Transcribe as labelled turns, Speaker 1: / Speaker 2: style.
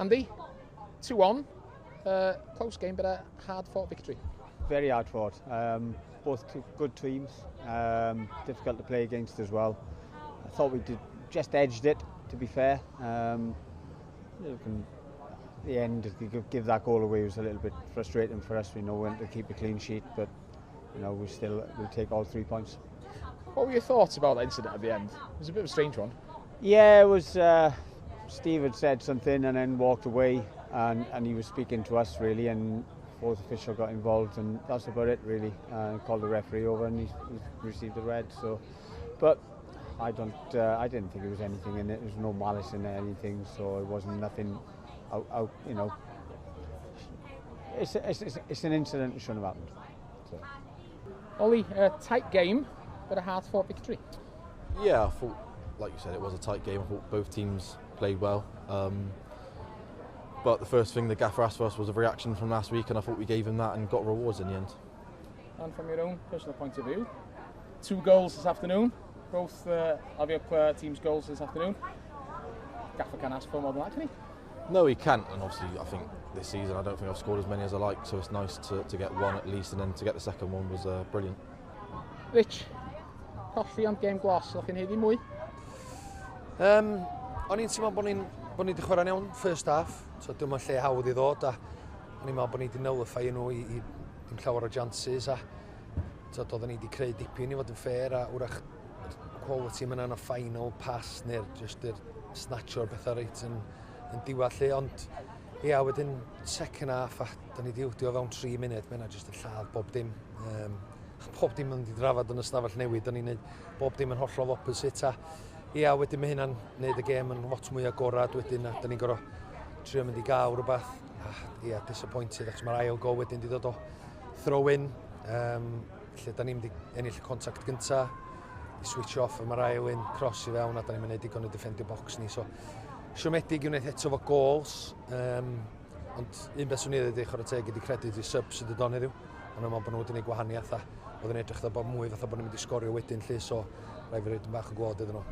Speaker 1: Andy, 2-1, close game but a hard fought victory.
Speaker 2: Very hard fought. Both good teams, difficult to play against as well. I thought we did just edged it, to be fair. The end, to give that goal away was a little bit frustrating for us. We know when to keep a clean sheet, but you know, we'll take all 3 points.
Speaker 1: What were your thoughts about that incident at the end? It was a bit of a strange one.
Speaker 2: Yeah, it was. Steve had said something and then walked away, and he was speaking to us really, and fourth official got involved, and that's about it really. Called the referee over, and he's received the red. So, but I don't. I didn't think there was anything in it. There was no malice in it or anything, so it wasn't nothing. Out, you know, it's an incident that shouldn't have happened. So.
Speaker 1: Ollie, a tight game, but a hard-fought victory.
Speaker 3: Yeah, I thought, like you said, it was a tight game. I thought both teams played well. But the first thing the gaffer asked for us was a reaction from last week, and I thought we gave him that and got rewards in the end.
Speaker 1: And from your own personal point of view, 2 goals this afternoon, both of your team's goals this afternoon. Gaffer can ask for more than that, can he?
Speaker 3: No, he can't, and obviously I think this season I don't think I've scored as many as I like, so it's nice to get one at least, and then to get the second one was brilliant.
Speaker 1: Rich, colli ond game glos, o'ch chi'n haeddu mwy?
Speaker 4: O'n i'n teimlo bod ni wedi chwarae'n iawn first half, so dim ond lle hawdd i ddod, a o'n i'n meddwl bod ni wedi nullify nhw i dim llawer o chances, a so, oedden ni wedi creu dipyn i fod yn fair, a wrach quality yma yn y final pass neu'r just yr snatch o'r bethau reit yn diwedd lle, ond ia, wedyn second half, a da ni wedi wdio fewn 3 munud, mae yna jyst yn lladd bob dim. Bob dim yn drafod yn y stafell newid, da ni'n neud bob dim yn hollol opposite, a ia, wedyn mae hynna'n neud y gêm yn lot mwy agorad wedyn, a da ni'n gorfod trio mynd i gael rhywbeth. A ia, disappointed, achos mae'r ail gol wedyn wedi dod o throw-in, lle da ni'n mynd i ennill y contact gynta, i switch off, a mae'r ail un cross i fewn, a da ni'n mynd i digon i defendio box ni, so siomedig i wneud eto fo goals, ond un beth swn i ddweud i chwarae teg ydi credit i subs sydd wedi dod heddiw. Ond dwi'n meddwl bod nhw wedi gwneud gwahaniaeth a oedd yn edrych bod mwy fatha bod nhw'n mynd i sgorio wedyn lle, so rhaid fi roed bach o glod iddyn nhw.